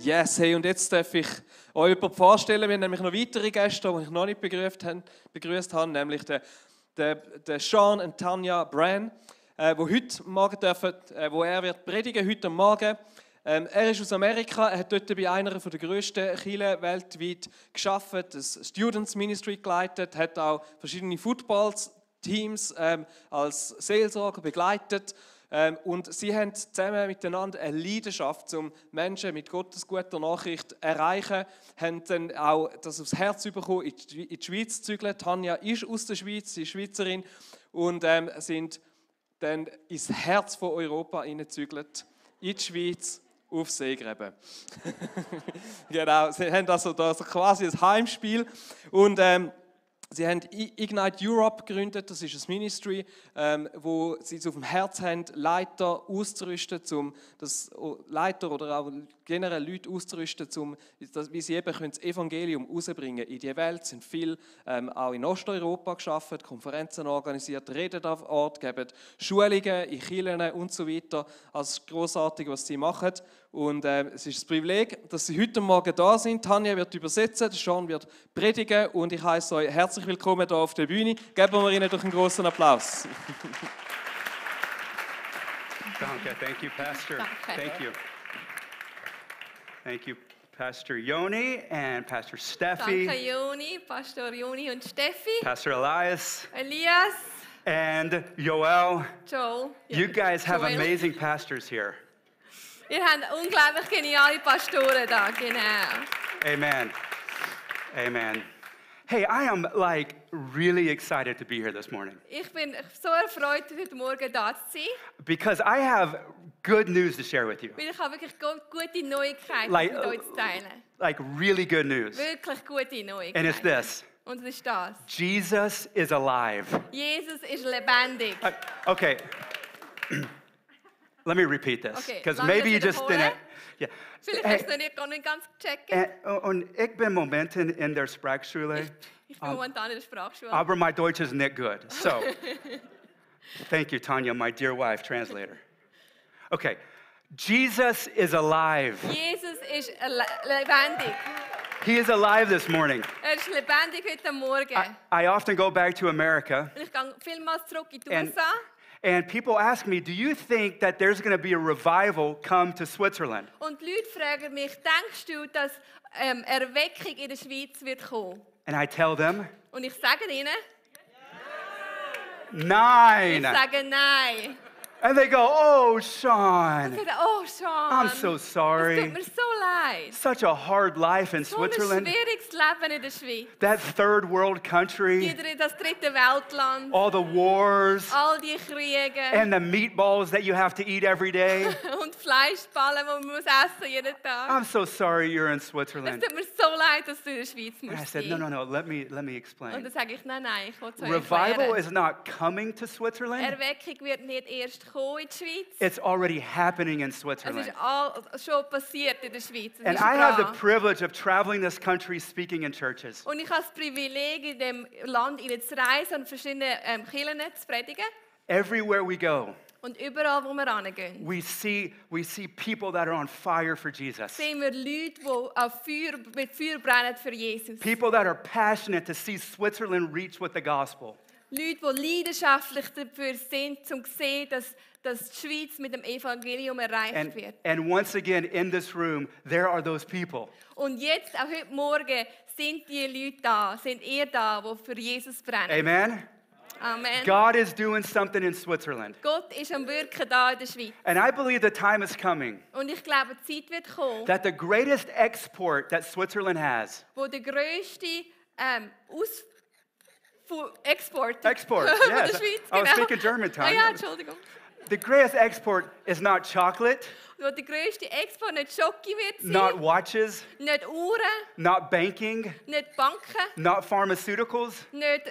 Yes, hey, und jetzt darf ich euch jemanden vorstellen. Wir haben nämlich noch weitere Gäste, die ich noch nicht begrüßt habe, nämlich der Shawn und Tanja Brann, wo heute Morgen dürfen, wo er wird predigen heute Morgen. Er ist aus Amerika, er hat dort bei einer der grössten Kirchen weltweit gearbeitet, das Students Ministry geleitet, hat auch verschiedene Football-Teams als Seelsorger begleitet. Und sie haben zusammen miteinander eine Leidenschaft, um Menschen mit Gottes guter Nachricht zu erreichen, haben dann auch das aufs Herz bekommen, in die Schweiz zu zügeln. Tanja ist aus der Schweiz, sie ist Schweizerin und sind dann ins Herz von Europa hineingezügelt, in die Schweiz, auf Seegräben. Genau, sie haben also da quasi ein Heimspiel und sie haben Ignite Europe gegründet, das ist ein Ministry, wo sie es auf dem Herz haben, Leiter auszurüsten, Leiter oder auch generell Leute auszurüsten, wie sie eben das Evangelium rausbringen in die Welt. Sie haben viel auch in Osteuropa gearbeitet, Konferenzen organisiert, reden auf Ort, geben Schulungen in Kirchen und so weiter. Also es ist grossartig, was sie machen. Und es ist ein Privileg, dass Sie heute Morgen da sind. Tanja wird übersetzen, Shawn wird predigen und ich heiße euch herzlich willkommen hier auf der Bühne. Geben wir Ihnen doch einen großen Applaus. Danke, thank you, Pastor. Danke. Thank you. Thank you, Pastor Joni and Pastor Steffi. Danke Joni, Pastor Joni und Steffi, Pastor Elias Elias, and Joel. Joel. You guys have Joel. amazing pastors here. Ihr habt unglaublich geniale Pastoren da, genau. Amen. Amen. Hey, I am really excited to be here this morning Ich bin so erfreut, heute Morgen da zu sein, because I have good news to share with you. weil ich habe wirklich gute Neuigkeiten Like, mit euch zu teilen. Like really good news. Wirklich gute And it's Neuigkeiten. this. Und es ist das. Jesus is alive. Jesus ist lebendig. Okay. Let me repeat this, Okay, because lass maybe you mich just wiederholen. didn't. Yeah. Vielleicht Hey, hast du nicht gar nicht ganz gecheckt. und ich bin momentan in der Sprachschule, Ich bin momentan in der Sprachschule. aber mein Deutsch ist nicht gut. So, thank you, Tanya, my dear wife, translator. Okay, Jesus is alive. Jesus ist lebendig. He is alive this morning. Er ist lebendig heute Morgen. I often go back to America, Und ich gehe vielmals zurück in die And- USA. and people ask me, do you think that there's going to be a revival come to Switzerland? Und die Leute fragen mich, denkst du, dass Erweckung in der Schweiz wird kommen? And I tell them, Und ich sage ihnen, ich nein. sage nein. And they go, oh, Ich Shawn, sage, oh Shawn, I'm so es sorry. tut mir so leid. Such a hard life in So ein Switzerland. schwieriges Leben in der Schweiz. That third world country, Wieder in das dritte Weltland. all the wars, All die Kriege and the meatballs that you have to eat every day. und Fleischballen, die man muss essen jeden Tag. I'm so sorry you're in Es Switzerland. tut mir so leid, dass du in der Schweiz And I musst said, sein. no, let me Und explain. dann sage ich, nein, ich will es euch Revival erklären. is not coming to Switzerland. Erweckung wird nicht erst kommen in die Schweiz. It's already happening in Es Switzerland. ist schon passiert in der Schweiz. Es And ist I have the dran. privilege of traveling this country speaking in churches. Und ich habe das Privileg, in dem Land zu reisen und verschiedene Kirchen zu predigen. Everywhere we go, Und überall, wo wir hingehen, we see people that are on fire for Jesus. sehen wir Leute, die mit Feuer brennen für Jesus. People that are passionate to see Switzerland reach with the gospel. Leute, die leidenschaftlich dafür sind, um zu sehen, dass die Schweiz mit dem Evangelium erreicht wird. And once again, in this room, there are those people. Und jetzt, auch heute Morgen, sind die Leute da, sind ihr da, die für Jesus brennen. Amen? Amen. God is doing something in Switzerland. Gott ist am Wirken da in der Schweiz. And I believe the time is coming Und ich glaube, die Zeit wird kommen, that the greatest export that Switzerland has, wo der grösste Export export, von der yes. Schweiz, I was genau. speaking German, Ah ja, Tanya. Entschuldigung. The greatest export is not chocolate, Wo der grösste Export nicht Schoki wird sein, not watches, nicht Uhren, not banking, nicht Banken, not pharmaceuticals. nicht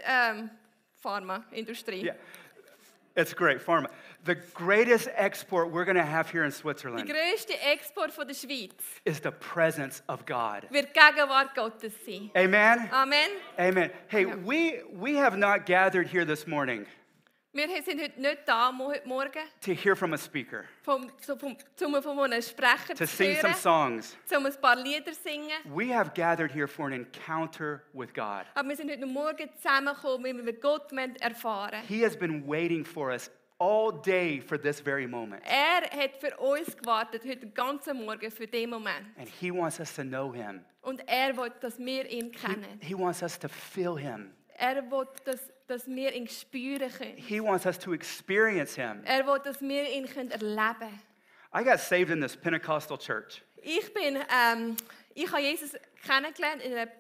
Pharmaindustrie. Yeah, it's great, pharma. The greatest export we're going to have here in Der Switzerland grösste Export von der Schweiz is the presence of God. wird die Gegenwart Gottes sein. Amen? Amen. Amen. Hey, we have not gathered here this morning Wir sind heute nicht da, heute Morgen, to hear from a speaker, um von einem Sprecher to zu sing some hören, songs. um ein paar Lieder zu singen. We have gathered here for an encounter with God. Aber wir sind heute Morgen zusammengekommen, weil wir Gott erfahren. He has been waiting for us all day for this very moment. Hat für uns gewartet, heute den ganzen Morgen für diesen Moment. And he wants us to know him. Und will, dass wir ihn kennen. He wants us to feel him. Will, dass wir ihn spüren können. He wants us to experience him. Will, dass wir ihn erleben können. I got saved in this Pentecostal church. Ich habe Jesus kennengelernt in einer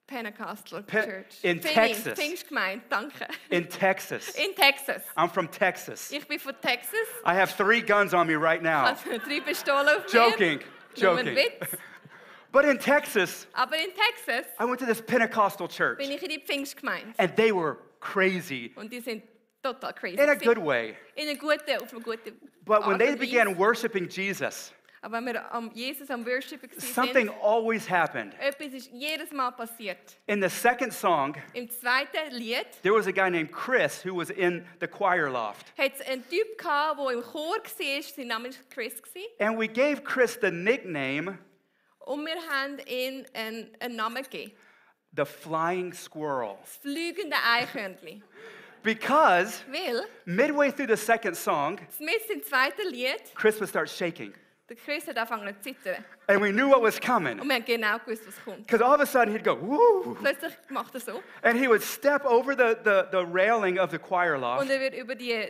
Pentecostal Church. In Texas. Pfingstgemeinde, danke. In Texas. In Texas. I'm from Texas. Ich bin von Texas. I have 3 guns on me right now. Also 3 Pistolen auf Joking, mir. Nur ein joking. Witz. But in Texas, Aber in Texas I went to this Pentecostal church, bin ich in die Pfingstgemeinde. and they were crazy Und die sind total crazy. in a good way. Auf eine gute But when Art they und began Weise. worshiping Jesus, Aber wenn wir Jesus am Worshipen something waren, always happened. etwas ist jedes Mal passiert. In the second song, Im zweiten Lied there was a guy named Chris who was in the choir loft. hat es einen Typ gehabt, der im Chor war, sein Name war Chris. And we gave Chris the nickname, Und wir haben ihm einen Namen gegeben. the Flying Squirrel. Das fliegende Eichhörnchen. Because Weil, midway through the second song, zumindest im zweiten Lied, Chris would start shaking. der Chris hat angefangen zu zittern. And we knew what was coming. Und wir haben genau gewusst, was kommt. Because all of a sudden he'd go, woo. Plötzlich macht er so. And he would step over the railing of the choir Und loft. er wird über die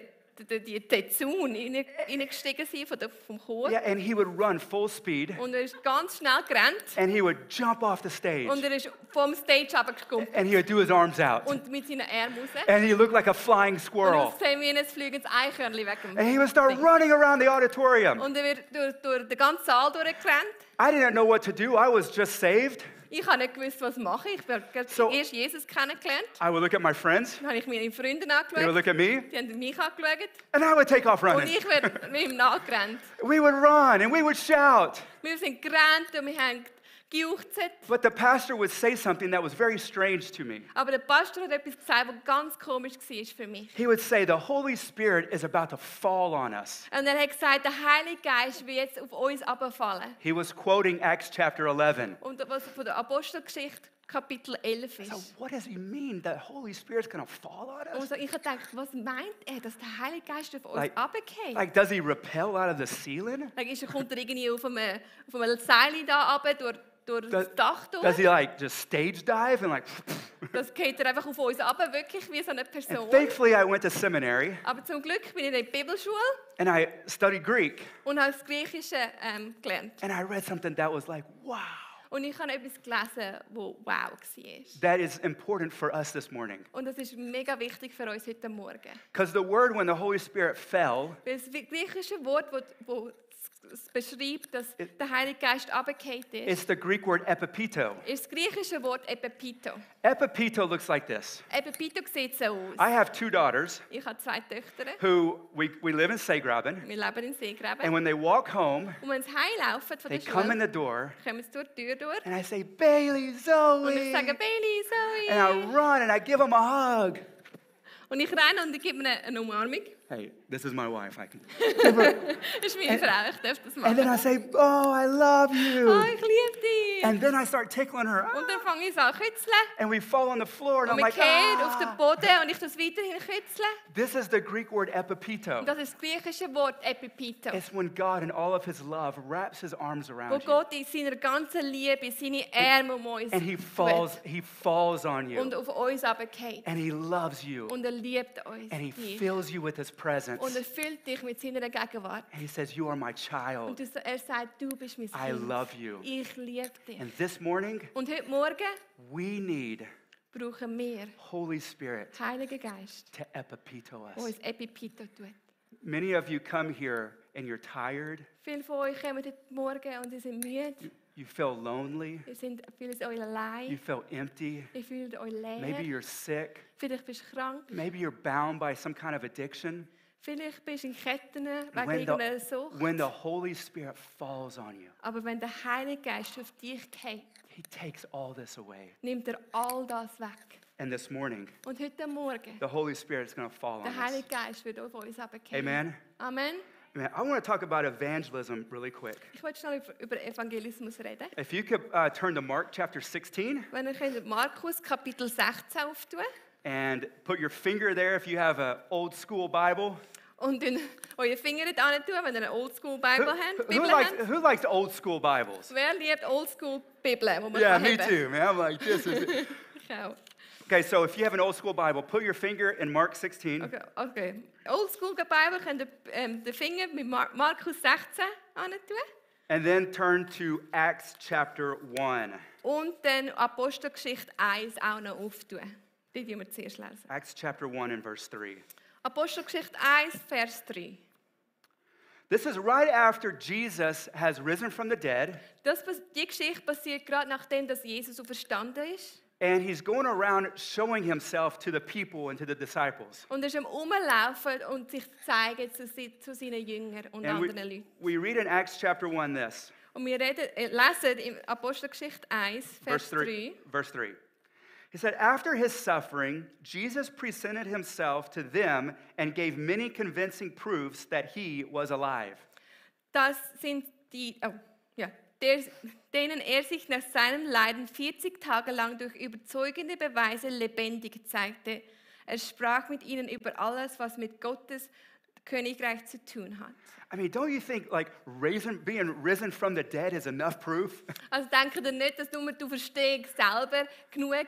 Zaun reingestiegen sein vom Chor. Yeah, and he would run full speed. Und er ist ganz schnell gerannt. And he would jump off the stage. Und er ist vom Stage runtergekommen. And he would do his arms out. Und mit seinen Armen raus. And he looked like a flying Und squirrel. es sehen wir ein fliegendes Eichhörnchen weg. And he would start running around the auditorium. Und er wird durch den ganzen Saal durchgerannt. I didn't know what to do. I was just saved. Ich habe nicht gewusst, was machen. Ich habe So- erst Jesus kennengelernt. I would look at my friends. Dann habe ich meine Freunde They would angeschaut. look at me. Die haben mich angeschaut. And I would take off Und running. ich werde mit ihm nachgerannt. We would run and we would shout. Wir sind gerannt und wir haben gejuchzt. But the pastor would say something that was very strange to me. Aber der Pastor hat etwas gesagt, was ganz komisch war für mich. He would say, the Holy Spirit is about to fall on us. Und er hat gesagt, der Heilige Geist wird jetzt auf uns runterfallen. He was quoting Acts chapter 11. Und was von der Apostelgeschichte Kapitel 11 So ist. what does he mean? The Holy Spirit's going to fall on Und us? so, ich habe gedacht, was meint er, dass der Heilige Geist auf uns Like- runterfällt? Like, does he repel out of the ceiling? Kommt er irgendwie auf einem Seil da runter, durch das Dach Does durch? he like just stage dive and like? Das geht er einfach auf uns runter, wirklich wie so eine Person. And thankfully, I went to seminary Aber zum Glück bin ich in der Bibelschule and I studied Greek und habe das Griechische gelernt. and I read something that was like, wow. Und ich habe etwas gelesen, das wow war. That is important for us this morning. Und das ist mega wichtig für uns heute Morgen. Because the word when the Holy Spirit fell Weil das griechische Wort, das beschreibt, dass der Heilige Geist runtergefallen ist, is the Greek word epipito. ist das griechische Wort Epipito. Epipito looks like this. Epipito sieht so aus. I have 2 daughters Ich habe 2 Töchter. who we live in Seegräben, Wir leben in Seegräben. and when they walk home, Und wenn sie heimlaufen von they der come in Schule, the door, kommen sie durch die Tür durch. and I say, Bailey, Und ich Zoe, sage, Bailey, and I Zoe. run and I give them a hug. Und ich renne und ich gebe ihnen eine Umarmung. Hey, this is my wife. I can. Das ist meine Frau, ich darf das And then I machen. say, oh, I love Oh, you. ich liebe dich. And then I start tickling her. Und dann fange ich an zu kützeln. And we fall on the floor, and Und I'm wir like, gehen auf den ah. Boden und ich das weiterhin kützeln. This is the Greek word epipito. Und das ist das griechische Wort Epipito. It's when God, in all of his love, wraps his arms Wo around you. Gott in seiner ganzen Liebe seine Arme um uns And he falls on und you. auf uns runterfällt. And he loves you. Und er liebt uns. And he dich. fills you with his presence. Und er füllt dich mit seiner Gegenwart. And he says, you are my Und child. er sagt, du bist mein I Kind. love you. Ich liebe dich. And this morning, Und heute Morgen we need brauchen wir Holy Spirit den Heiligen Geist, to epipito der us. uns Epipito tut. Many of you come here and you're tired. Viele von euch kommen heute Morgen und sie sind müde. You feel lonely. Ihr seid vieles euch You allein. feel empty. Ihr fühlt euch Maybe leer. you're sick. Vielleicht bist du krank. Maybe you're bound by some kind of addiction. Vielleicht bist du in Ketten wegen When irgendeiner Sucht. when the Holy Spirit falls on you, Aber wenn der Heilige Geist auf dich geht, he takes all this away. nimmt er all das weg. And this morning, Und heute Morgen, the Holy Spirit is going to fall on der us. Heilige Geist wird auf uns herabkommen. Amen? Amen. Amen. I want to talk about evangelism really quick. Ich wollte schnell über Evangelismus reden. If you could turn to Mark chapter 16 Wenn ihr könnt Markus Kapitel 16 auftun and put your finger there if you have an old school Bible. und dann eure Finger dort tun, wenn ihr eine Oldschool-Bibel habt. Who likes old school Bibles? Wer liebt Oldschool-Bibeln, die man Yeah, kann me haben? too, man. I'm like, this is it. Ich auch. Okay, so if you have an old school Bible, put your finger in Mark 16. Okay. Oldschool-Bibel könnt ihr den Finger mit Markus 16 tun. And then turn to Acts chapter 1. Und dann Apostelgeschichte 1 auch noch auftun. Die wir zuerst lesen. Acts chapter 1 and verse 3. Apostelgeschichte 1, Vers 3. This is right after Jesus has risen from the dead, Die Geschichte passiert gerade nachdem, dass Jesus auferstanden ist. and he's going around showing himself to the people and to the disciples. Und er ist am Rumlaufen und sich zeigen zu seinen Jüngern und And anderen Leuten. we read in Acts chapter 1 this, Und wir lesen in Apostelgeschichte 1, Vers 3. Verse 3. He said, after his suffering, Jesus presented himself to them and gave many convincing proofs that he was alive. Das sind denen er sich nach seinem Leiden 40 Tage lang durch überzeugende Beweise lebendig zeigte. Er sprach mit ihnen über alles, was mit Gottes Königreich zu tun hat. I mean, don't you think like being risen from the dead is enough proof? Also denke dir nicht, dass nur du verstehst selber genug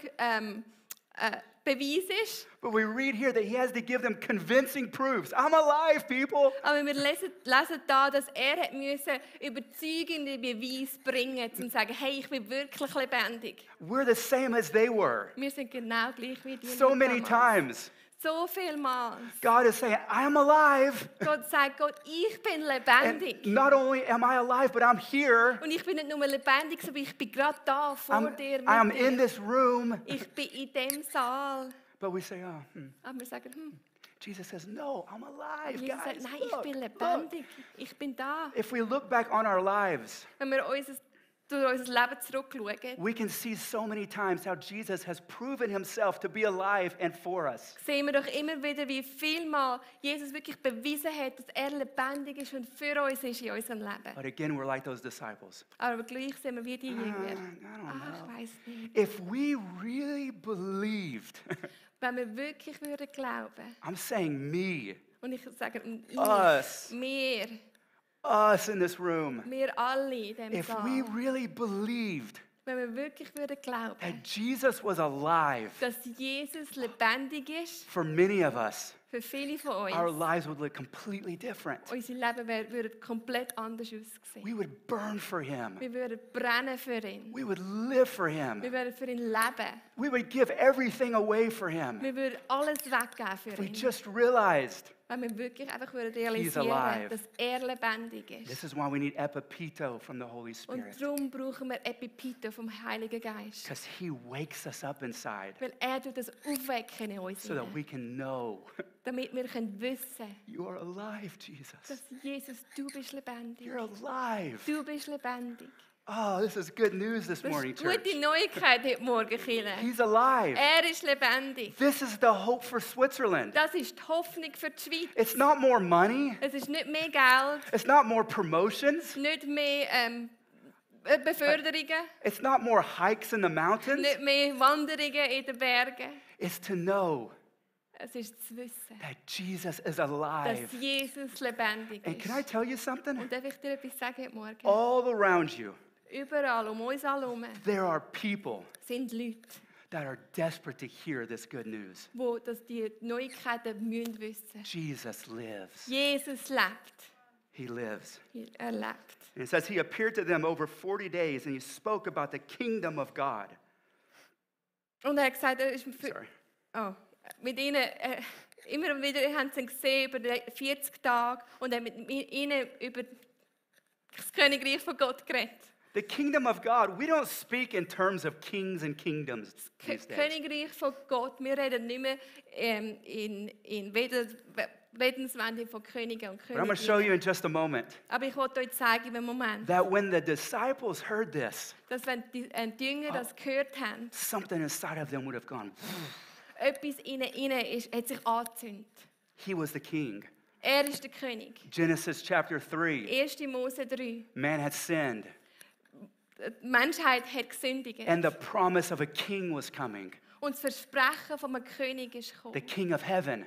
Beweis ist. But we read here that he has to give them convincing proofs. I'm alive, people. Aber wir lesen da, dass er hat müssen überzeugende Beweise bringen, um zu sagen, hey, ich bin wirklich lebendig. We're the same as they were. Wir sind genau gleich wie die. So many times. So vielmals. God is saying, I am alive. Gott sagt, ich bin And lebendig. not only am I alive, but I'm here. Und ich bin nicht nur lebendig, sondern ich bin gerade da vor dir. I am Mit in dir. this room. Ich bin in dem Saal. But we say, Aber wir sagen, Jesus says, no, I'm alive, Jesus sagt, guys. nein, Look, ich bin look. lebendig. Ich bin da. If we look back on our lives, Wenn wir durch unser Leben zurückschauen, we can see so many times how Jesus has proven himself to be alive and for us. sehen wir doch immer wieder, wie vielmal Jesus wirklich bewiesen hat, dass er lebendig ist und für uns ist in unserem Leben. But again, we're like those disciples. Aber gleich sind wir wie die Jünger. Ich weiß nicht. If we really believed, Wenn wir wirklich würden glauben, I'm saying me, und ich sage Us. us in this room, wir alle in dem if Saal, we really believed wenn wir wirklich würden glauben, that Jesus was alive, dass Jesus lebendig ist, for many of us, für viele von our uns, lives would look completely different. unser Leben würde komplett anders aussehen. We would burn for him. Wir würden brennen für ihn. We would live for him. Wir würden für ihn leben. We would give everything away for him. Wir würden alles weggeben für If we ihn. just realized. Wenn wir wirklich einfach würden alive. realisieren, dass er lebendig ist. This is why we need epipito from the Holy Und Spirit. darum brauchen wir Epipito vom Heiligen Geist. Because he wakes us up inside Weil er tut das aufwecken in uns, so that we can know damit wir können wissen, you are alive, Jesus. dass Jesus, du bist lebendig. You're alive. Du bist lebendig. Oh, this is good news this Das morning, ist church. gute Neuigkeit heute Morgen, Kinder. He's alive. Er ist lebendig. This is the hope for Switzerland. Das ist die Hoffnung für die Schweiz. It's not more money. Es ist nicht mehr Geld, It's not more promotions. nicht mehr Beförderungen, It's not more hikes in the mountains. nicht mehr Wanderungen in den Bergen. It's to know Es ist zu wissen, that Jesus is dass alive. Jesus lebendig And can I ist. tell you something? Und darf ich dir etwas sagen heute Morgen? All around you, Überall, um uns herum, there are people sind Leute, that are desperate to hear this good news. die die Neuigkeiten müssen wissen. Jesus lives. Jesus lebt. He lives. Er lebt. And it says he appeared to them over 40 days and he spoke about the kingdom of God. Und er hat gesagt, er ist Sorry. mit ihnen, immer wieder haben sie ihn gesehen über die 40 Tage und er hat mit ihnen über das Königreich von Gott geredet. The kingdom of God, we don't speak in terms of kings and kingdoms these days. Königreich von Gott, wir reden nicht mehr weder Redenswendung von Königen und But I'm going to show you Königinnen. in just a moment Aber ich wollte euch zeigen, im Moment, that when the disciples heard this, dass wenn die Jünger das gehört haben, something inside of them would have gone, etwas in ihnen hat sich angezündet. he was the king. Er ist der König. Genesis chapter 3, 1. Mose 3. man had sinned, Die Menschheit hat gesündigt. and the promise of a king was coming, Und das Versprechen von einem König ist the gekommen. king of heaven,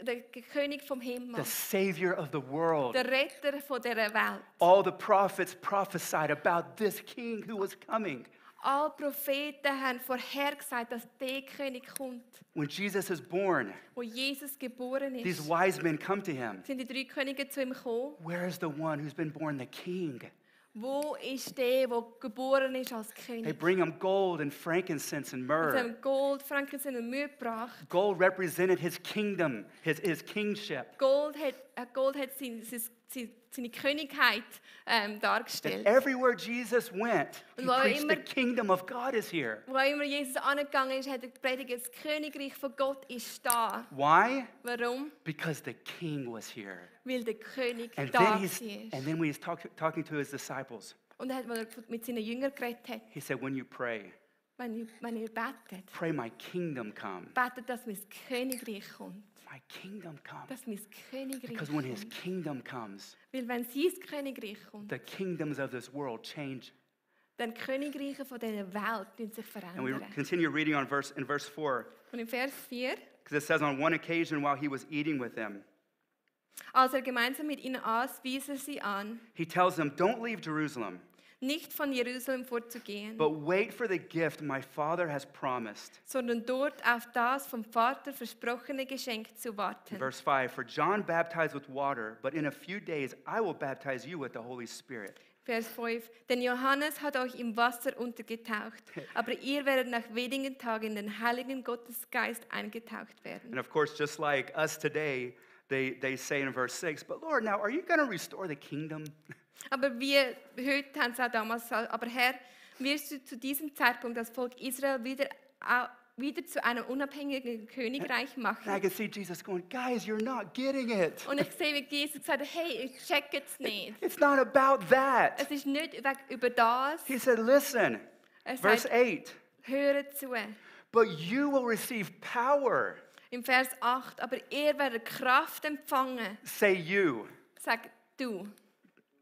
Der König vom Himmel. the savior of the world. Der Retter von dieser Welt. All the prophets prophesied about this king who was coming. Alle Propheten haben vorhergesagt, dass der König kommt. When Jesus is born, Wo Jesus geboren ist, these wise men come to him. sind die 3 Könige zu ihm gekommen. Where is the one who's been born the king? Wo ist der geboren ist als They König? bring him gold and frankincense and Sie myrrh. haben Gold, Frankincense und Mühe gebracht. Gold represented his kingdom, his kingship. Gold hat seine Königheit That dargestellt. everywhere Jesus went, he Und wo preached the immer- kingdom of God is here. Wo immer Jesus angegangen ist, hat er gepredigt, das Königreich von Gott ist da. Why? Warum? Because the king was here. Weil der König And da then, war. when he's talking to his disciples, Und als er mit seinen Jüngern geredet hat, he said, when you pray, wenn ihr betet, pray my kingdom come. betet, dass mein Königreich kommt. My kingdom come. Dass mein Königreich Because when his kommt. kingdom comes, Weil wenn sein Königreich kommt, the kingdoms of this world change. dann die Königreiche von dieser Welt tun sich And we verändern. continue reading in verse 4, Und im Vers 4, because it says, on one occasion while he was eating with them, als er gemeinsam mit ihnen aß, wies er sie an, he tells them, don't leave Jerusalem, nicht von Jerusalem fortzugehen, but wait for the gift my Father has promised. sondern dort auf das vom Vater versprochene Geschenk zu warten. Verse 5, for John baptized with water, but in a few days I will baptize you with the Holy Spirit. Vers 5. Denn Johannes hat euch im Wasser untergetaucht, aber ihr werdet nach wenigen Tagen in den Heiligen Gottesgeist eingetaucht werden. And of course, just like us today, they say in verse 6, but Lord, now are you going to restore the kingdom? Aber wie heute haben sie auch damals gesagt, aber Herr, wirst du zu diesem Zeitpunkt das Volk Israel wieder zu einem unabhängigen Königreich And I machen? can see Jesus going, guys, you're not getting it. Und ich sehe, wie Jesus gesagt hat, hey, ich check es nicht. It's not about that. Es ist nicht über das. He said, listen, Er verse sagt, 8, höre zu. but you will receive power. Im Vers 8, aber ihr werdet Kraft empfangen. Say you. Sag du.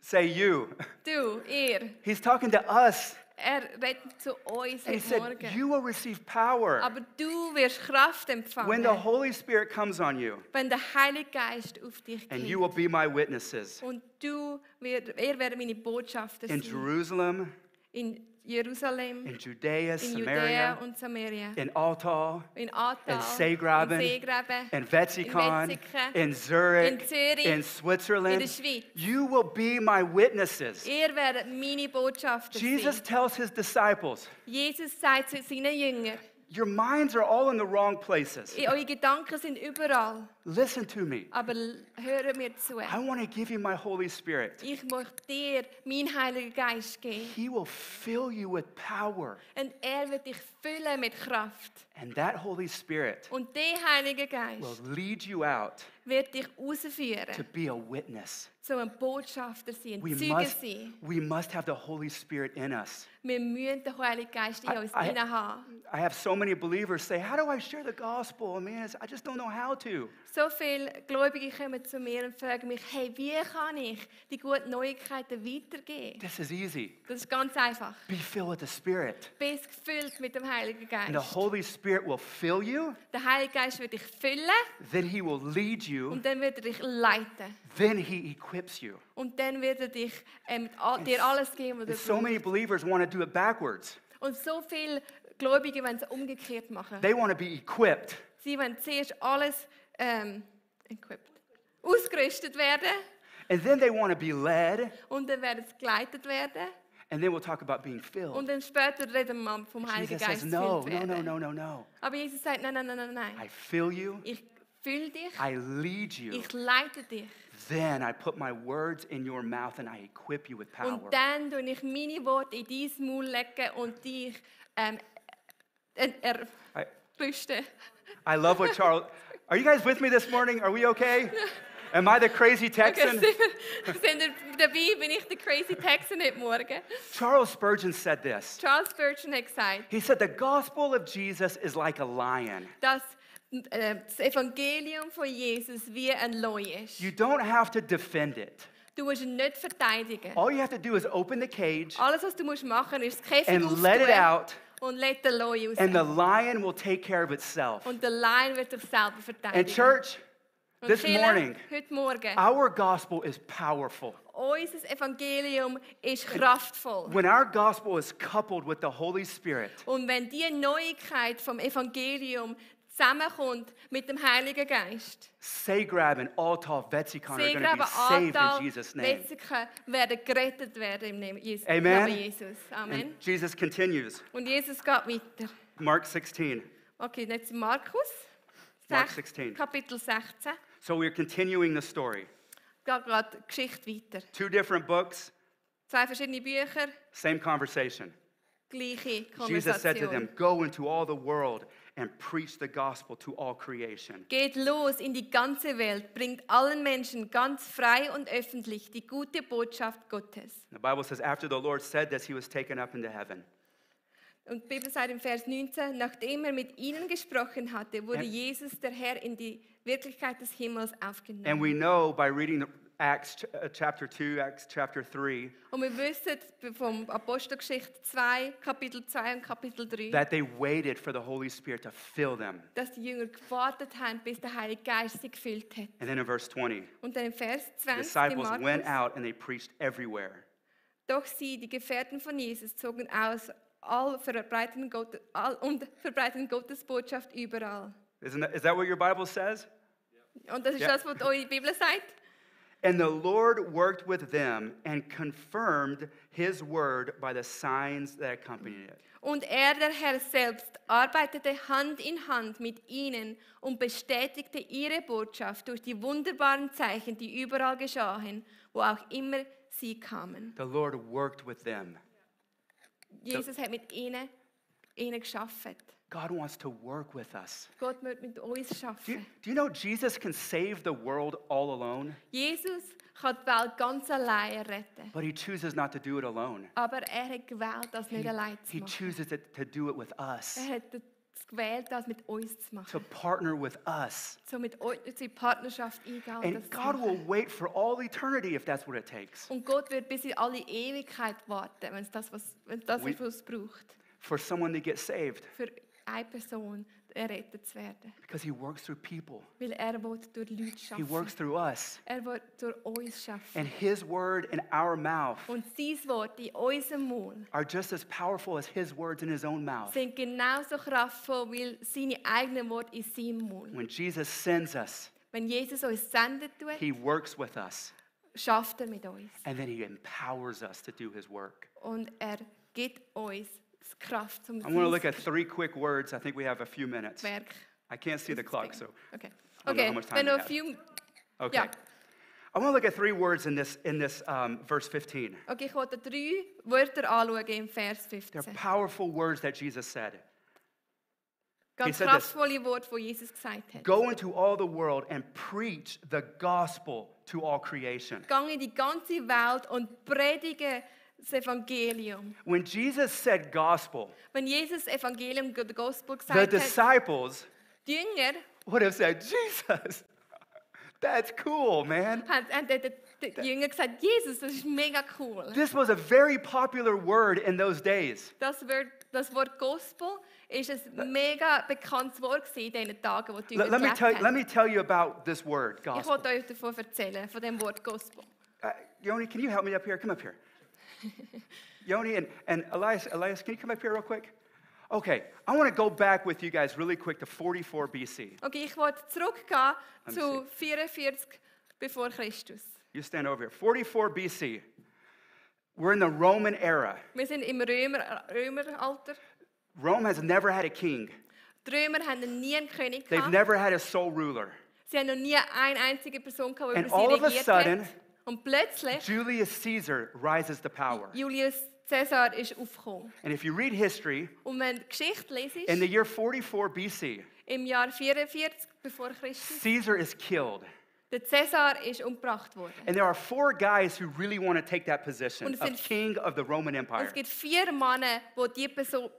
Say you. Du, ihr. He's talking to us. Er redet zu uns And he heute said, Morgen. you will receive power Aber du wirst Kraft when empfangen, the Holy Spirit comes on you. wenn der Heilige Geist auf dich And you kommt. will be my witnesses Und ihr werdet meine Botschafter in sein. Jerusalem, In Jerusalem, in Judea, in Judäa Samaria, und Samaria. in Aathal, In Aathal, in Seegräben, in Seegräben, in Wetzikon, in Wetzikon, in Zürich, in Zürich, in in der Switzerland. Schweiz. You will be my witnesses. Ihr werdet meine Botschafter Jesus sein. tells his disciples, Jesus sagt zu seinen Jüngern, your minds are all in the wrong places. eure Gedanken sind überall, Listen to me. aber höre mir zu. I want to give you my Holy Spirit. Ich möchte dir meinen Heiligen Geist geben. He will fill you with power. Und er wird dich füllen mit Kraft. And that Holy Spirit Und der Heilige Geist will lead you out wird dich to rausführen, be a witness. so ein Botschafter sein, We ein Zeuge must, sein. we must have the Holy Spirit in us. Wir müssen den Heiligen Geist in uns I- hinein haben. I have so many believers say, how do I share the gospel? I mean, I just don't know how to. So viele Gläubige kommen zu mir und fragen mich, hey, wie kann ich die guten Neuigkeiten weitergeben? This is easy. Das ist ganz einfach. Be filled with the Spirit. Bist gefüllt mit dem Heiligen And the Geist. Holy Spirit will fill you. Der Heilige Geist wird dich füllen Then he will lead you. und dann wird er dich leiten. Then he equips you. Und dann wird er dich, dir alles geben, was du And so many brauchst. believers want to do it backwards. Und so viele Gläubige wollen es umgekehrt machen. They want to be equipped. Sie wollen zuerst alles ausgerüstet werden And then they want to be led. und dann werden sie geleitet werden. And then we'll talk about being filled. Und dann später reden wir vom Heiligen Jesus Geist says, no, gefüllt no, werden. no, no, no, no. Aber Jesus sagt, nein, nein, nein, nein, nein. I fill you. Ich fülle dich, I lead you. ich leite dich. Then I put my words in your mouth and I equip you with power. Und dann tue ich meine Worte in dein Maul legen und dich I, rüsten. I love what Charles. Are you guys with me this morning? Are we okay? Am I the crazy Okay, Texan? sind ihr dabei? Bin ich der crazy Texan heute Morgen? Charles Spurgeon said this. Charles Spurgeon hat gesagt, He said, the gospel of Jesus is like a lion. dass das Evangelium von Jesus wie ein Leu ist. You don't have to defend it. Du musst ihn nicht verteidigen. All you have to do is open the cage Alles, was du musst machen, ist das Käfig and let it auftun out, und let den Leu raus. and the lion will take care of itself. Und der Lion wird sich selber And verteidigen. church, Und this Kirche, morning, heute Morgen, our gospel is powerful. unser Evangelium ist kraftvoll. When our gospel is coupled with the Holy Spirit, Und wenn die Neuigkeit vom Evangelium zusammenkommt mit dem Heiligen Geist, Seegräben and Aathal-Seegräben are going to Seegräben, be saved Aathal, in Jesus' name. Wetzikon werden gerettet werden im Namen Amen. Jesus. Amen. And Jesus continues. Und Jesus geht weiter. Mark 16. Okay, jetzt Markus, Mark 16. Kapitel 16. So we're continuing the story. Geht gerade die Geschichte weiter. 2 different books, 2 verschiedene Bücher, same conversation. gleiche Jesus said to Konversation. them, go into all the world and preach the gospel to all creation. Geht los in die ganze Welt, bringt allen Menschen ganz frei und öffentlich die gute Botschaft Gottes. The Bible says after the Lord said this, he was taken up into heaven. Und die Bibel sagt im Vers 19, nachdem er mit ihnen gesprochen hatte, wurde And- Jesus, der Herr, in die Wirklichkeit des Himmels aufgenommen. And we know by reading Acts chapter 2, Acts chapter 3, Und wir wissen vom Apostelgeschichte 2, Kapitel 2 und Kapitel 3, that they waited for the Holy Spirit to fill them. dass die Jünger gewartet haben, bis der Heilige Geist sie gefüllt hat. And then in verse 20, Und dann im Vers the 20 im disciples went Markus, out and they preached everywhere. doch sie, die Gefährten von Jesus, zogen aus und verbreiteten Gottes Botschaft überall. Is that what your Bible says? Und das ist Ja. das, was eure Bibel sagt. And the Lord worked with them and confirmed his word by the signs that accompanied it. Und er, der Herr selbst, arbeitete Hand in Hand mit ihnen und bestätigte ihre Botschaft durch die wunderbaren Zeichen, die überall geschahen, wo auch immer sie kamen. The Lord worked with them. Jesus hat mit ihnen geschaffen. God wants to work with us. Gott wird mit uns Do schaffen. you know Jesus can save the world all alone, Jesus kann die Welt ganz allein retten. but he chooses not to do it alone. Aber er hat gewählt, das nicht allein zu He machen. chooses to do it with us, Er hat es gewählt, das mit uns zu to machen. partner with us. So mit uns in Partnerschaft eingehen und das And zu God machen. will wait for all eternity if that's what it takes. Und Gott wird bis in alle Ewigkeit warten, wenn es das ist, was es braucht, For someone to get saved, für eine Person errettet zu werden. because he works through people. Weil er will durch Leute He works schaffen. through us. Er will durch uns schaffen. And his word in our mouth Und sein Wort in unserem Mund are just as powerful as his words in his own mouth. sind genauso kraftvoll wie seine eigenen Worte in seinem Mund. When Jesus sends us, Wenn Jesus uns sendet, he works with us, schafft er mit uns. and then he empowers us to do his work. Und er gibt uns die Kraft zum I want to look at 3 quick words. I think we have a few minutes. Werk. I can't see the clock, so Okay. I don't know Okay, how much time wenn we noch have. viel... okay. Ja. I want to look at 3 words in this verse 15. Okay, ich wollte 3 Wörter anschauen im Vers They're 15. powerful words that Jesus said. Ganz said this. kraftvolle Worte, die Jesus gesagt hat. Go into all the world and preach the gospel to all creation. Gang in die ganze Welt und predige das Evangelium. When Jesus said gospel, Wenn Jesus das Evangelium, the Gospel the gesagt hat, disciples die Jünger would have said, Jesus, that's cool, man. haben die Jünger gesagt, Jesus, das ist mega cool. This was a very popular word in those days. Das Wort Gospel ist ein mega bekanntes Wort in diesen Tagen, wo die Jünger Let gelebt haben. me tell you about this word, Ich gospel. wollte euch davon erzählen, von dem Wort Gospel. Yoni, can you help me up here? Come up here. Yoni and Elias, can you come up here real quick? Okay, I want to go back with you guys really quick to 44 BC. Okay, ich wollte zurückgehen me zu 44 bevor Christus. You stand over here. 44 BC. We're in the Roman era. Wir sind im Römeralter. Rome has never had a king. Die Römer haben nie einen König They've gehabt. never had a sole ruler. Sie haben noch nie eine einzige Person gehabt, die And über all sie of a regiert sudden, hat. Und plötzlich, Julius Caesar rises to power. Julius Caesar ist aufgekommen. And if you read history, Und wenn du die Geschichte in lesest, the year 44 BC, im Jahr 44 bevor Christus, Caesar is killed. Der Cäsar ist umgebracht worden. And there are 4 guys who really want to take that position Und es of sind- king of the Roman Und Empire. es gibt 4 Männer, die diese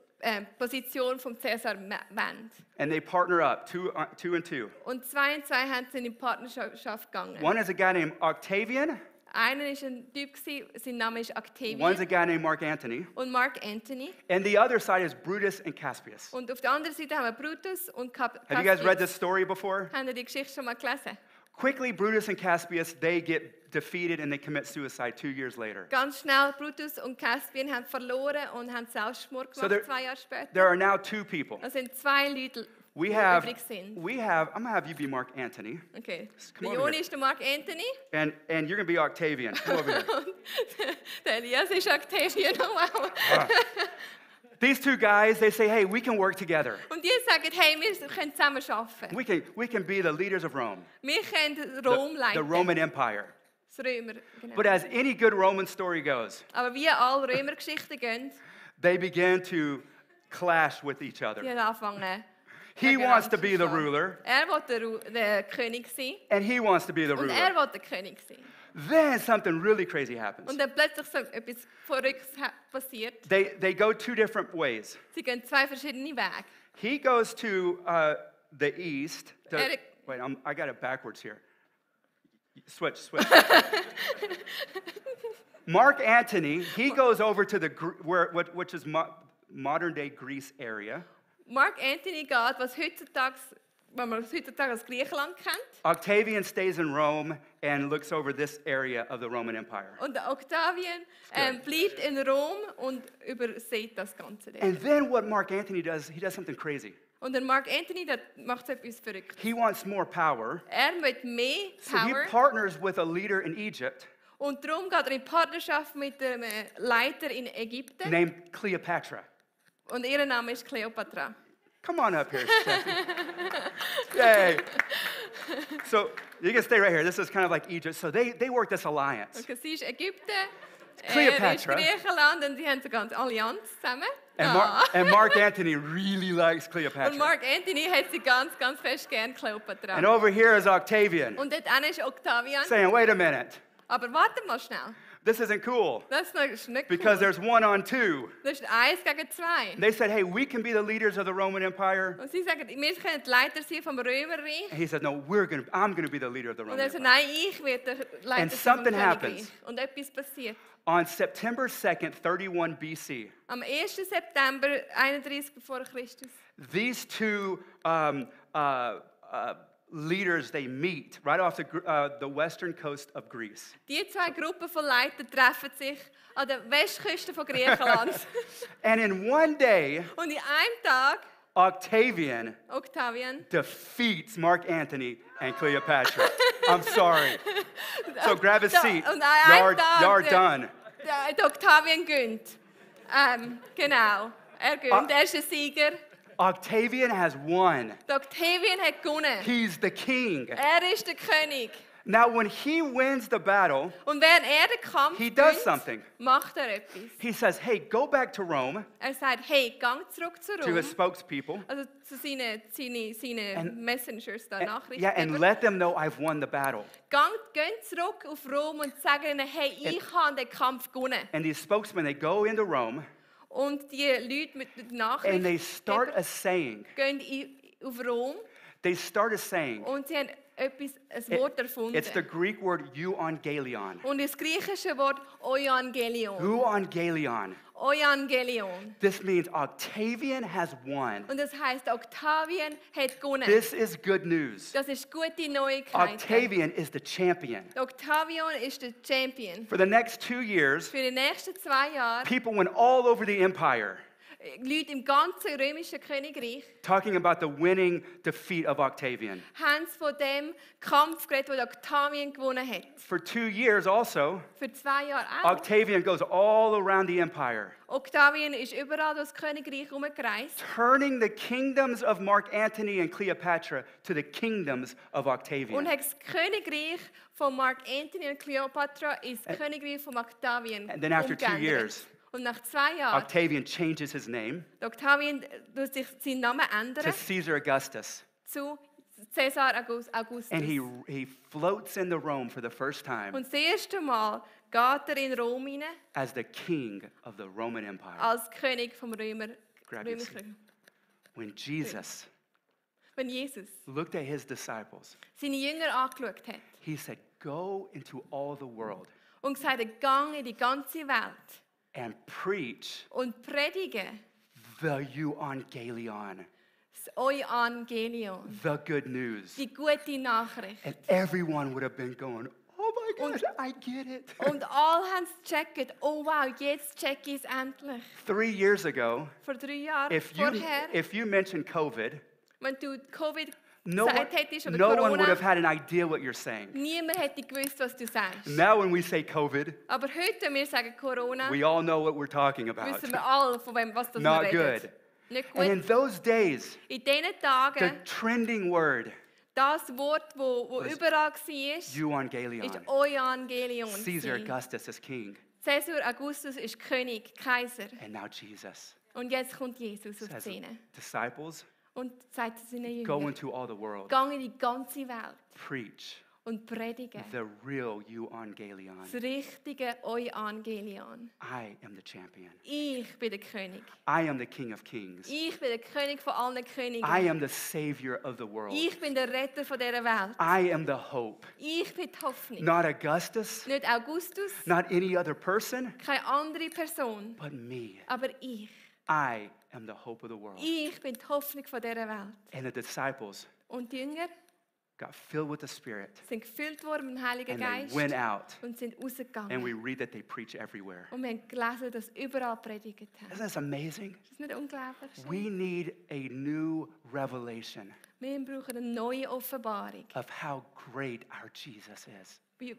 Position vom Cäsar wollen. And they partner up, two and two. Und 2 und 2 sind in Partnerschaft gegangen. One is a guy named Octavian. Einer war ein Typ, sein Name ist One's a Octavian guy named Mark Antony. und Mark Antony. And the other side is Brutus and Caspius. Und auf der anderen Seite haben wir Brutus und Have you guys read this Caspius. story before? Haben ihr die Geschichte schon mal gelesen? Quickly, Brutus and Caspius, they get defeated and they commit suicide 2 years later. Ganz schnell, Brutus und Caspian haben verloren und haben Selbstmord So gemacht, 2 Jahre später. There are now 2 people. Das sind 2 Leute, die I'm übrig sind. going to have you be Mark Antony. Okay. Come Der over Joni here. ist der Mark Anthony And you're going to be Octavian. Come over here. und der Elias ist Octavian. Oh, wow. These 2 guys, they say, hey, we can work together. Und die sagen, hey, wir können zusammen arbeiten. We can be the leaders of Rome, Wir können Rom the leiten. Roman Empire. Das Römer, genau. But as any good Roman story goes, Aber wie alle Römergeschichten gehen, they begin to clash with each die other. haben angefangen. He wants to be the ruler, Er will der König sein. and he wants to be the Und ruler. er will der König sein. Then something really crazy happens. Und dann plötzlich so etwas Verrücktes passiert. They go 2 different ways. Sie gehen 2 verschiedene Wege. He goes to the east. Eric- Wait, I got it backwards here. Switch. Mark Antony, he goes over to which is modern day Greece area. Mark Antony geht, was man heutzutage als Griechenland kennt. Octavian stays in Rome and looks over this area of the Roman Empire. Und der Octavian bleibt in Rom und übersieht das Ganze. dort. And then what Mark Antony does, he does something crazy. Und der Mark Antony, der macht so etwas Verrücktes. He wants more power. Er möchte mehr So he Power. partners with a leader in Egypt Und darum geht er in Partnerschaft mit dem Leiter in Ägypten. named Cleopatra. Und ihr Name ist Kleopatra. Come on up here, Stephanie. Yay. So you can stay right here. This is kind of like Egypt. So they work this alliance. Okay, sie ist Ägypten, er ist Cleopatra. Griechenland und sie haben so eine ganze Allianz zusammen. And Mark Antony really likes Und Cleopatra. Mark Antony hat sie ganz, ganz fest gern, Kleopatra. And over here is Octavian Und dort hinten ist Octavian. saying, wait a minute, Aber warte mal schnell. this isn't cool Das ist nicht because cool. there's 1 on 2. Das ist 1 gegen 2. They said, hey, we can be the leaders of the Roman Empire. Und sie sagen, wir können die Leiter sein vom Römerreich. And he said, no, I'm going to be the leader of the Und Roman er sagt, Empire. nein, ich werde der Leiter And sein vom something Königreich. happens. Und etwas passiert. On September 2nd, 31 BC, Am 1. September 31 vor Christus. these 2 leaders, they meet right off the western coast of Greece. Die 2 Gruppen von Leitern treffen sich an der Westküste von Griechenland. And in one day, Und in einem Tag, Octavian Octavian, defeats Mark Antony and Cleopatra. I'm sorry. So grab a seat. Und an einem Tag, Y'all are done. Der Octavian gönnt. Genau, er gönnt. Er ist ein Sieger. Octavian has won. Der Octavian hat gewonnen. He's the king. Er ist der König. Now, when he wins the battle, Und während er den Kampf he does gewinnt, something. macht er etwas. He says, hey, go back to Rome, Er sagt, hey, gang zurück zu to Rom. his spokespeople, Also zu seinen And- Messengers, da and, Nachrichten. yeah, and let them know I've won the battle. Gehen zurück auf Rom und sagen ihnen, hey, ich habe den Kampf gewonnen. And these spokesmen, they go into Rome, Und die Leute mit den and they Nachrichten start a saying. gehen auf Rom They start a saying. und sie haben ein Wort erfunden. It's the Greek word euangelion. Und das griechische Wort Euangelion. Euangelion. Euangelion. This means Octavian has won. Und das heißt, Octavian hat gewonnen. This is good news. Das ist gute Neuigkeit. Octavian is the champion. Octavian ist der Champion. For the next 2 years, Für die nächsten 2 Jahre, people went all over the empire Leute im ganzen römischen Königreich, talking about the winning defeat of Octavian. haben von dem Kampf geredet, den Octavian gewonnen hat. For 2 years also, Für 2 Jahre auch. Octavian goes all around the empire, Octavian ist überall durch das Königreich herumgereist, turning the kingdoms of Mark Antony and Cleopatra to the kingdoms of und Octavian. hat das Königreich von Mark Antony und Cleopatra ins Königreich von Octavian And then after 2 umgeändert. years, Und nach 2 Jahren, Octavian changes his name Octavian tut sich seinen Namen ändern to Caesar Augustus. zu Caesar Augustus. And he floats into Rome for the first time Und das erste Mal geht er in Rom hinein as the king of the Roman Empire. als König vom Römerreich. When Jesus Wenn Jesus looked at his disciples, seine Jünger angeschaut hat he said, go into all the world und gesagt hat, gang in die ganze Welt and preach und predige the Evangelion, das Evangelion, the good news. die gute Nachricht. And everyone would have been going, oh my gosh, I get it. Und alle haben es gecheckt. Oh wow, jetzt check ich es endlich. 3 years ago, Vor 3 Jahren if you mentioned COVID, wenn du Covid no one, gesagt hättest oder no one would Corona, have had an idea what you're saying. niemand hätte gewusst, was du sagst. Now when we say COVID, Aber heute, wenn wir sagen Corona, we all know what we're talking about. wissen wir alle, von wem was das Not wir reden. good. Nicht And in gut. those days, In diesen the Tagen, trending word, das Wort, wo was überall war, ist Evangelion. Evangelion. Caesar Augustus is king. Caesar Augustus ist König, Kaiser. And now Jesus Und jetzt kommt Jesus auf die says, Szene. disciples, Und sagt zu seinen go Jüngern, into all the world, gang in die ganze Welt preach und predige the real Evangelion. das richtige Evangelion. I am the champion. Ich bin der König. I am the King of Kings. Ich bin der König von allen Königen. I am the Savior of the world. Ich bin der Retter von dieser Welt. I am the hope. Ich bin die Hoffnung. Not Augustus, Nicht Augustus, not any other person, keine andere Person, but me. aber ich. I am the hope of the world. Ich bin die Hoffnung von dieser Welt. And the disciples Und die Jünger got filled with the Spirit sind gefüllt worden mit dem Heiligen and they Geist went out. und sind And rausgegangen. we read that they preach everywhere. Und wir haben gelesen, dass überall predigt haben. Isn't this amazing? Ist das nicht unglaublich? We need a new revelation Wir brauchen eine neue Offenbarung, of how great our Jesus is. wie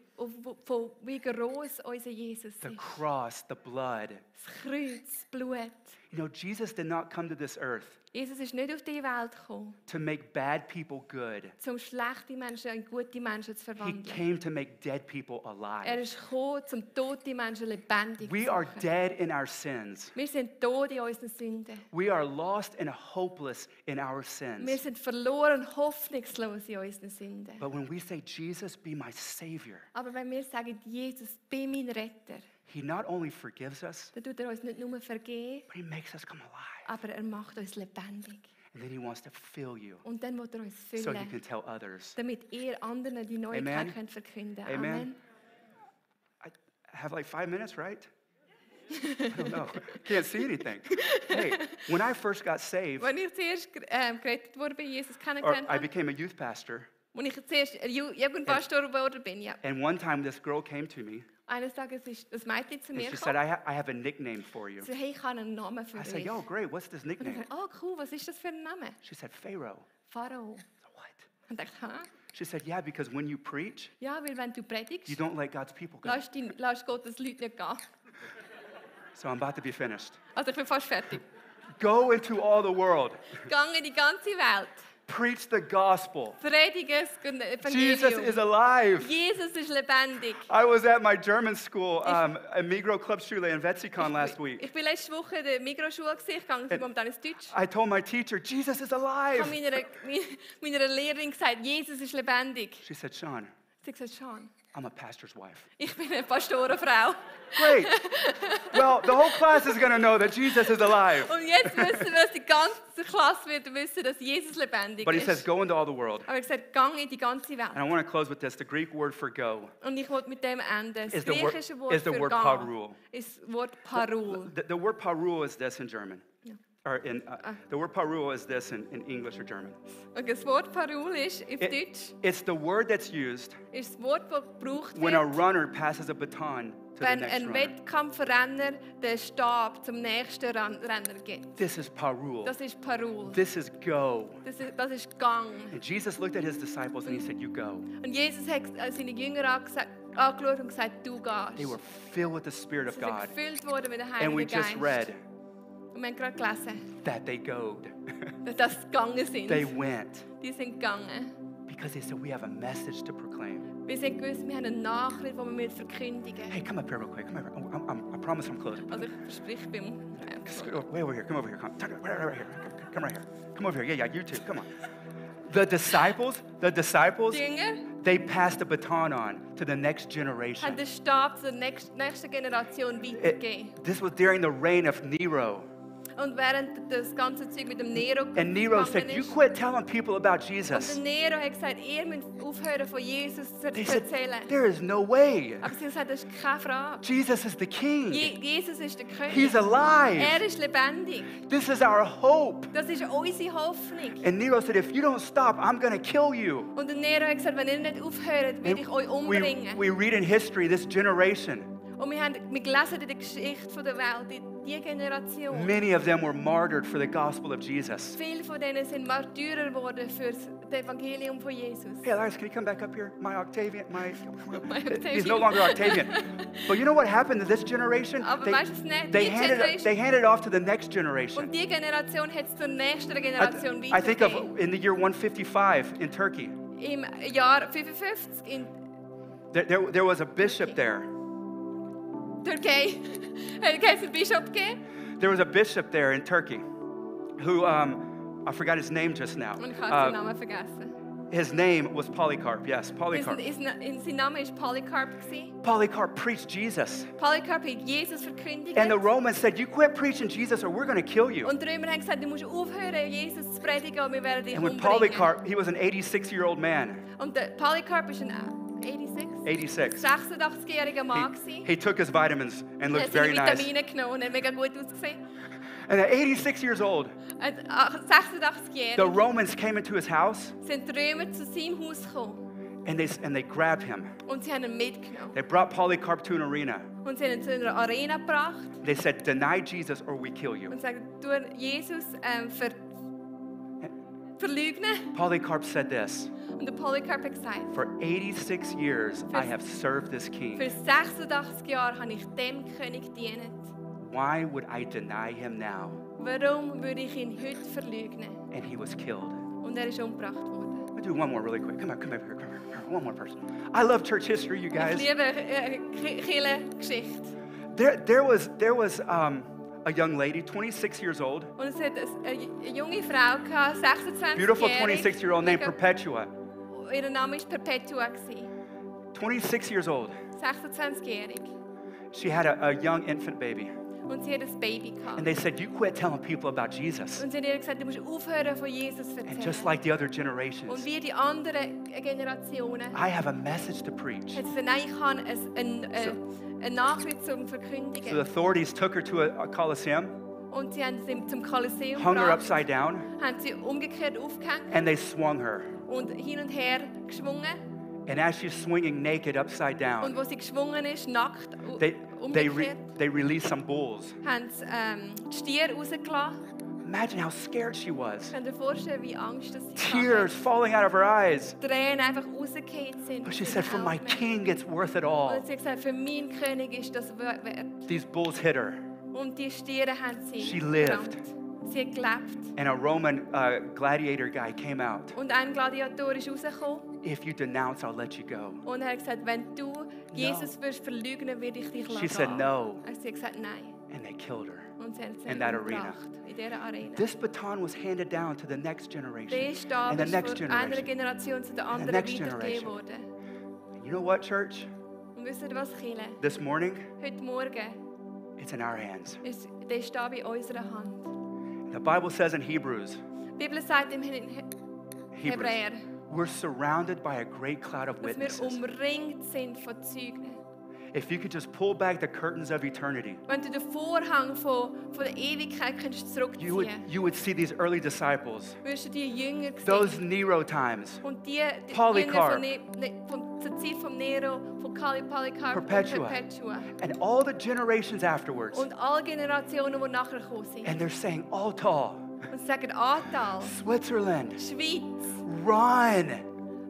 groß unser Jesus The ist. cross, the blood. Das Kreuz, das Blut. You know, Jesus did not come to this earth Jesus ist nicht auf die Welt gekommen, to make bad people good. um schlechte Menschen in gute Menschen zu He verwandeln. came to make dead people alive. Ist gekommen, um tote Menschen lebendig We zu are machen. dead in our sins. Wir sind tot in unseren Sünden. We are lost and hopeless in our Wir sins. sind verloren und hoffnungslos in unseren Sünden. But when we say, Jesus, be my Savior, Aber wenn wir sagen, Jesus, bin mein Retter, He not only forgives us, dann tut er uns nicht nur vergeben, but He makes us come alive. aber er macht uns lebendig. And then He wants to fill you Und dann wird er uns so you füllen, can tell others. damit ihr anderen die Neuigkeit Amen. könnt verkünden. Amen. Amen. I have like 5 minutes, right? I don't know. Can't see anything. Hey, when I first got saved, Wenn ich zuerst gerettet wurde, bei Jesus or kennengelernt I habe, became a youth pastor, als ich zuerst Jugendpastor geworden bin, ja. and one time this girl came to me Eines Tages ist das Mädchen zu and mir she said, gekommen I have a nickname for you. und sagte, hey, ich habe einen Namen für I dich. said, yo, great, what's this Und ich nickname? sagte, oh cool, was ist das für ein Name? She said, Pharaoh. Pharao. I said, what? Und ich dachte, hä? She said, yeah, because when you preach, Ja, weil wenn du you predigst, don't let God's people go. lass Gottes Leute nicht gehen. So I'm about to be finished. Also ich bin fast fertig. Go into all the world. Gang in die ganze Welt. Preach the gospel. Predige das Jesus is Evangelium. alive. Jesus ist lebendig. I was at my German school, Migro Clubschule in Wetzikon last week. Ich bin letzte Woche in der Mikroschule gewesen. Ich gehe momentan ins Deutsch. I told my teacher, Jesus is Ich habe alive. meiner Lehrerin gesagt, Jesus ist lebendig. She said, Shawn, Sie hat gesagt, Shawn, I'm a pastor's wife. ich bin eine Pastorenfrau. Great. Well, the whole class is going to know that Jesus is alive. Und jetzt wissen wir, dass die ganze Klasse wird wissen, dass Jesus lebendig But he ist. says, go into all the world. Aber er hat gesagt, gang in die ganze Welt. And I want to close with this. The Greek word for go. Und ich wollte mit dem enden. Das Is the word- griechische Wort is the für word gehen parul. ist das Wort parul. The word parul is this in German. Ja. Or the word parul is this in English or German. Und das Wort parul ist auf Deutsch It's the word that's used ist das Wort, das gebraucht when a wird, runner passes a baton to the wenn next ein runner. Wettkampfrenner den Stab zum nächsten Renner gibt. This is parul. Das ist parul. This is go. Das ist Gang. And Jesus looked at his disciples and he said, you go. Und Jesus hat seine Jünger angeschaut und gesagt, du They were gehst. filled with the Spirit of Sie sind God. gefüllt worden mit dem And we Heiligen just Geist. read Und wir haben gerade gelesen, that they goed. dass sie gegangen sind. They went Die sind gegangen. because they said, we have a message to proclaim. Wir sind gewusst, wir haben eine Nachricht, die wir verkündigen. Hey, come up here real quick. Come over. I promise I'm closing. Also ich verspreche, ich bin Way over here. Come over here. Come right here. Come over here. Yeah, you too. Come on. The disciples, Die Jünger they passed the baton on to the next generation. haben den Stab zur nächsten Generation weitergegeben. This was during the reign of Nero. Und während das ganze Zeug mit dem Nero And Nero said, gegangen you ist, quit telling people about und Jesus. der Nero hat gesagt, ihr müsst aufhören von Jesus zu They said, erzählen. there is no way. Aber sie haben gesagt, das ist keine Frage. Jesus is the king. Jesus ist der König. He's alive. Er ist lebendig. This is our hope. Das ist unsere Hoffnung. And Nero said, if you don't stop, I'm going to kill you. Und der Nero hat gesagt, wenn ihr nicht aufhört, werde ich euch umbringen. We read in history this generation. Und wir lesen in der Geschichte der Welt, die Generation. Many of them were martyred for the gospel of Jesus. Viele von denen sind Märtyrer geworden für das Evangelium von Jesus. Hey, Elias, can you come back up here? My Octavian, Octavian. he's no longer Octavian. But you know what happened to this generation? Aber weißt du es nicht? They Die handed it off to the next generation. Und die Generation hat es zur nächsten Generation I think of weitergegeben. in the year 155 in Turkey. Im Jahr 55 in There was a bishop there. Türkei hat es einen Bischof gegeben. There was a bishop there in Turkey who, I forgot his name just now. Und ich habe den Namen vergessen. His name was Polycarp, yes, Polycarp. Sein Name war Polycarp. Polycarp preached Jesus. Polycarp hat Jesus verkündigt. And the Romans said, you quit preaching Jesus or we're going to kill you. Und die Römer haben gesagt, du musst aufhören, Jesus zu predigen, und wir werden dich And when umbringen. Polycarp, he was an 86-year-old man. Und der Polycarp ist ein 86-jähriger Mann. He took his vitamins and Er looked hat very seine nice. Vitamine genommen und hat mega gut ausgesehen. And at 86 years old, Ein the 86-jähriger Romans came into his house sind die Römer zu seinem Haus gekommen and they grabbed him. und sie haben ihn mitgenommen. They brought Polycarp to an arena. Und sie haben ihn zu einer Arena gebracht They said, deny Jesus or we kill you. und sagen, du Jesus verleugnen. Polycarp said this, Und der Polycarp hat gesagt, for 86 years I have served this für king. 86 Jahre habe ich dem König gedient. Why would I deny him now? Warum würde ich ihn heute verleugnen? And he was killed. Und er ist umgebracht worden. I'll do one more really quick. Come up here. One more person. I love church history, you Ich guys. liebe Kirchengeschichte. There was a young lady, 26 years old, Und es hat eine junge Frau gehabt, 26 beautiful Jahre. 26-year-old named Perpetua. Ihr Name war Perpetua. 26 years old. 26-jährig. She had a young infant baby. Und sie hat ein Baby gehabt. And they said, you quit telling people about Jesus. Und sie hat ihr gesagt, du musst aufhören von Jesus zu And erzählen. just like the other Und generations, wie die anderen Generationen I have a message to preach. hat sie gesagt, nein, ich kann eine Nachricht zum So the Verkündigen. authorities took her to a coliseum, Und sie haben sie zum Kolosseum hung her gebracht, upside down, haben sie umgekehrt aufgehängt and they swung her. und hin und her geschwungen. And as she's swinging naked upside Und down, wo sie geschwungen ist, nackt they released some bulls. haben sie die Stiere rausgelassen. Imagine how scared she was. Könnt ihr vorstellen, wie Angst das sie Tears falling out of her eyes. Tränen einfach rausgefallen sind. But she aus said, ihren for my Augen. king, it's worth it all. Und sie hat gesagt, für meinen König ist das wert. These bulls hit her. Und die Stiere haben sie She lived. gerammt. Sie hat gelebt. And a Roman gladiator guy came out. Und ein Gladiator ist rausgekommen If you denounce, I'll let you go. und er hat gesagt, wenn du Jesus wirst verleugnen, werde ich dich She lassen. said no. Sie hat gesagt, nein. And they killed her. Und sie haben sie In that arena. umgebracht. In dieser Arena. This baton was handed down to the next generation. Der Stab And the ist next von einer generation. Generation zu der And the anderen next weitergegeben generation. worden. And you know what, church? Und wisst ihr was, Kirche? This morning, Heute Morgen it's in our hands. ist der Stab in unserer Hand. The Bible says in Hebrews, Die Bibel sagt im Hebräer, we're surrounded by a great cloud of dass wir witnesses. umringt sind von Zeugen. If you could just pull back the curtains of eternity, Wenn du den Vorhang von der Ewigkeit könntest zurückziehen, you would see these early disciples, wirst du die Jünger those sehen. Nero times, Und die Polycarp. Jünger von der Zeit von Nero, von Polycarp Perpetua. und Perpetua. and all the generations afterwards. Und alle Generationen, die nachher gekommen sind. And they're saying, Aathal, Und sie sagen, Aathal, Switzerland, Schweiz, run.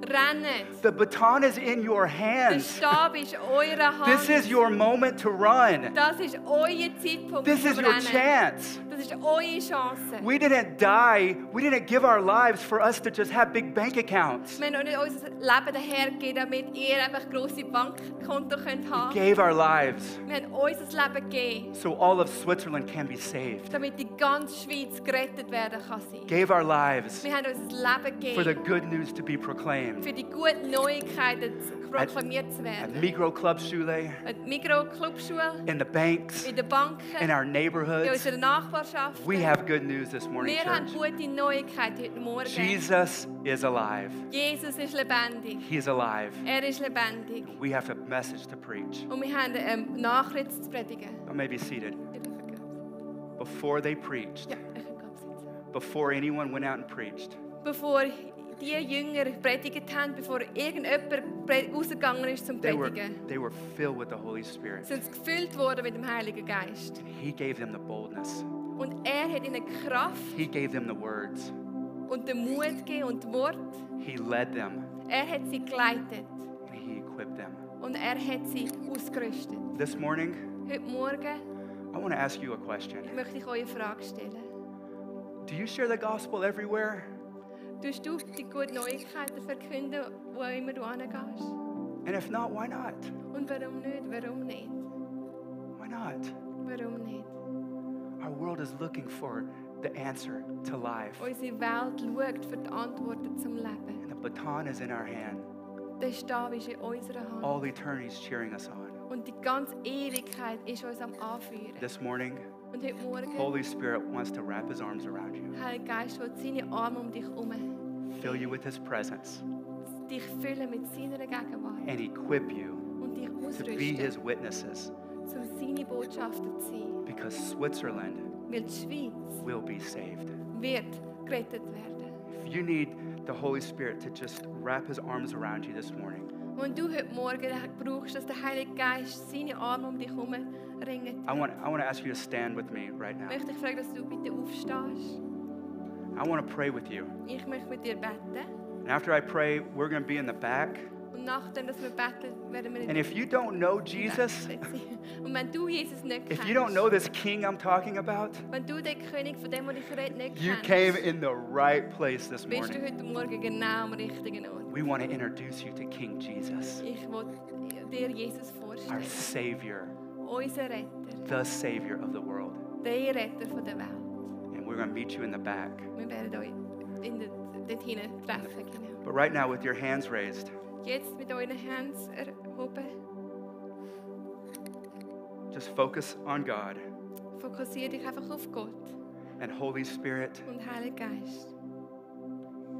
rennet. The baton is in your Der hands. Stab ist in eurer Hand. This is your moment to run. Das ist euer Zeitpunkt This zum is your Rennen. chance. Das ist eure Chance. We didn't die. We didn't give our lives for us to just have big bank accounts. Wir haben euch nicht unser Leben dahergegeben, damit ihr einfach grosse Bankkonto könnt We haben. gave our lives Wir haben unser Leben gegeben, so all of Switzerland can be saved. damit die ganze Schweiz gerettet werden kann sein. Gave our lives Wir haben unser Leben for the gegeben, good news to be proclaimed. für die guten Neuigkeiten proklamiert zu At werden. Migros Club Schule, Eine Mikro-Clubschule, in the banks, in den Banken, in our in neighborhoods. unserer Nachbarschaft. We have good news this morning, Wir haben church. gute Neuigkeiten heute Morgen. Jesus is alive. Jesus ist lebendig. He's alive. Er ist lebendig. We have a message to preach. Und wir haben eine Nachricht zu predigen. You may be seated. Before they preached, Ja, ich kann ganz sitzen. before anyone went out and preached, Bevor die Jünger predigt haben, bevor irgendjemand rausgegangen ist zum they Predigen, were filled with the Holy Spirit. sind sie gefüllt worden mit dem Heiligen Geist. And He gave them the boldness. Und er hat ihnen Kraft He gave them the words. und den Mut gegeben und das Wort. He led them. Er hat sie geleitet And He equipped them. und er hat sie ausgerüstet. This morning, Heute Morgen I want to ask you a question. möchte ich euch eine Frage stellen. Do you share the gospel everywhere? Tust du die guten Neuigkeiten verkünden, wo immer du hingehst? And if not, why not? Und warum nicht? Warum nicht? Why not? Warum nicht? Our world is looking for the answer to life. Unsere Welt schaut für die Antworten zum Leben. And the baton is in our hand. Der Stab ist in unserer Hand. All eternity is cheering us on. Und die ganze Ewigkeit ist uns am Anführen. This morning, Und heute Morgen, Holy Spirit wants to wrap His arms around you, Heiliger Geist will seine Arme um dich herum, fill you with His presence, dich füllen mit seiner Gegenwart and equip you und dich to be ausrüsten, His witnesses, um seine Botschafter zu sein. because Switzerland Weil die Schweiz will be saved. wird gerettet werden. If you need the Holy Spirit to just wrap His arms around you this morning, Und du heute Morgen brauchst, dass der Heilige Geist seine Arme um dich herum ringt, I want to ask you to stand with me right now. möchte ich fragen, dass du bitte aufstehst. I want to pray with you. Ich möchte mit dir beten. And after I pray, we're going to be in the back. Und nachdem, dass wir beten, werden wir in And if you don't know Jesus, der Plätze sein. Und wenn du Jesus nicht if kennst, you don't know this King I'm talking about, wenn du den König, von dem ich rede, nicht you kennst, came in the right place this bist du morning. heute Morgen genau am richtigen Ort. We want to introduce you to King Jesus, Ich will dir Jesus our vorstellen. Savior, Unser Retter, the Savior of the world. der Retter von der Welt. And we're going to meet you in the back. Wir werden euch dort hinten treffen. Genau. But right now, with your hands raised, Jetzt mit euren Händen erhoben, just focus on God. fokussiere dich einfach auf Gott And Holy Spirit, und Heiliger Geist.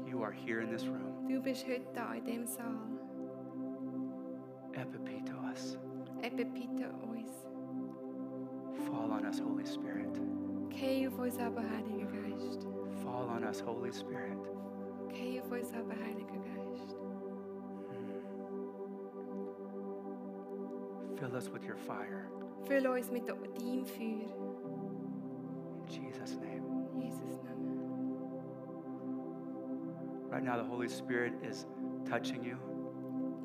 you are here in this room. Du bist heute da in diesem Saal. Epipito us. Bitte uns. Fall on us, Holy Spirit. Geh auf uns aber, Heiliger Geist. Fall on us, Holy Spirit. Geh auf uns aber, Heiliger Geist. Fill us with your fire. Füll uns mit deinem Feuer. In Jesus' name. In Jesus' Namen. Right now, the Holy Spirit is touching you.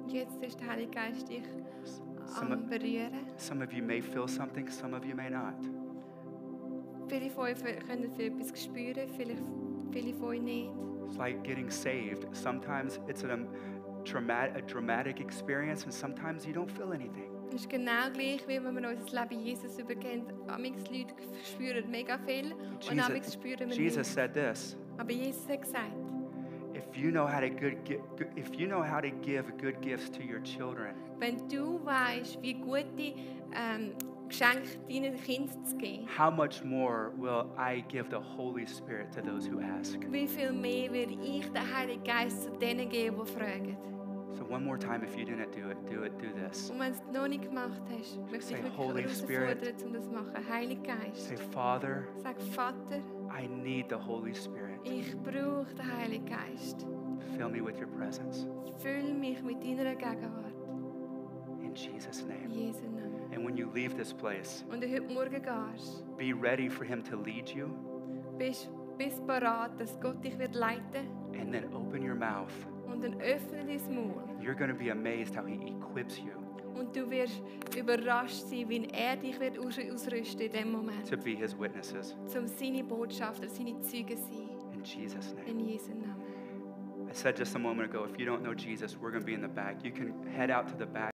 Jetzt ist der Heilige Geist dich Some am of, berühren. some of you may feel something, some of you may not. Viele von euch können für etwas spüren, viele von euch nicht. It's like getting saved. Sometimes it's a dramatic experience, and sometimes you don't feel anything. Es ist genau gleich, wie wenn wir unser Leben Jesus übergeben. Manchmal Leute spüren mega viel und manchmal spüren wir Jesus nicht. said this: Aber Jesus hat gesagt, if you know how to give good gifts to your children, wenn du weißt, wie gute Geschenke deinen Kindern zu geben, how much more will I give the Holy Spirit to those who ask? wie viel mehr werde ich den Heiligen Geist zu denen geben, die fragen. So one more time, if you didn't do this. Und wenn du es noch nicht gemacht hast, möchte ich Say, dich Holy herausfordern, um das zu machen. Heiliger Geist, Say, Father, sag Vater, I need the Holy Spirit. ich brauche den Heiligen Geist. Fill me with your presence. Füll mich mit deiner Gegenwart. In Jesus' In name. Jesu Namen. And when you leave this place, Und du heute Morgen gehst, be ready for Him to lead you, bist bereit, dass Gott dich wird leiten and then open your mouth. und dann öffne dein Maul. You're going to be amazed how He equips you. Und du wirst überrascht sein, wie er dich wird ausrüsten in dem Moment. to be his witnesses. Um seine Botschafter, seine Zeugen zu sein. In Jesus' name. In Jesu Namen. I said just a moment ago, if you don't know Jesus, we're going to be in the back. You can head out to the back.